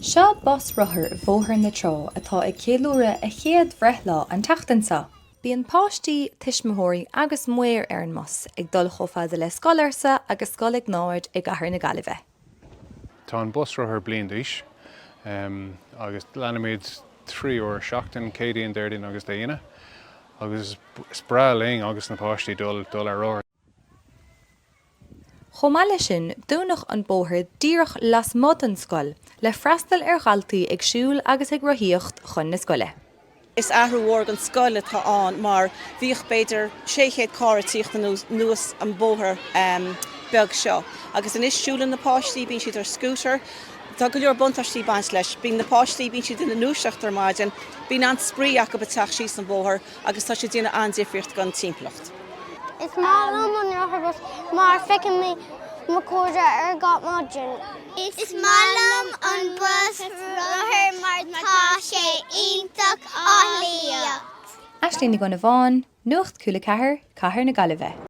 Seo Bus Rothar Bhóthar na Trá atá ag ceiliúradh a chéad bhreithlá an tseachtain seo. Bíonn páistí, tuismitheoirí agus maoir ar an mbus ag dul chomh fada le Scoil Fhursa agus Scoil Iognáid i gCathair na Gaillimhe. Tá an bus rothar bliain d'aois agus leanaimid 3 uair seachtain, Céadaoin, Déardaoin agus Dé hAoine agus is breá linn agus na páistí dul dul ar rothar. Chomh maith leis sin, dúnadh an bóthar díreach lasmuigh den scoil le freastal ar dhaltaí ag siúl agus ag rothaíocht chun na scoile. Is athrú mhór don scoil atá ann mar bhíodh b'fhéidir 600 carr ag tíocht anuas an bóthar beag seo agus anois siúlann na páistí, bíonn siad ar scooter. Tá go leor buntáistí ag baint leis. Bíonn na páistí, bíonn siad ina ngluaiseacht ar maidin, bíonn an-spraoi acu ag teacht síos an bóthar agus tá sé ag déanamh an-difríocht don timpeallacht. Is maith liom an rothar bus mar feicim mé mo chairde ar gach maidin. Is maith liom an bus rothar mar tá sé iontach álainn. Aisling Ní Dhonnabháin, Nuacht Cúla 4, Cathair na Gaillimhe.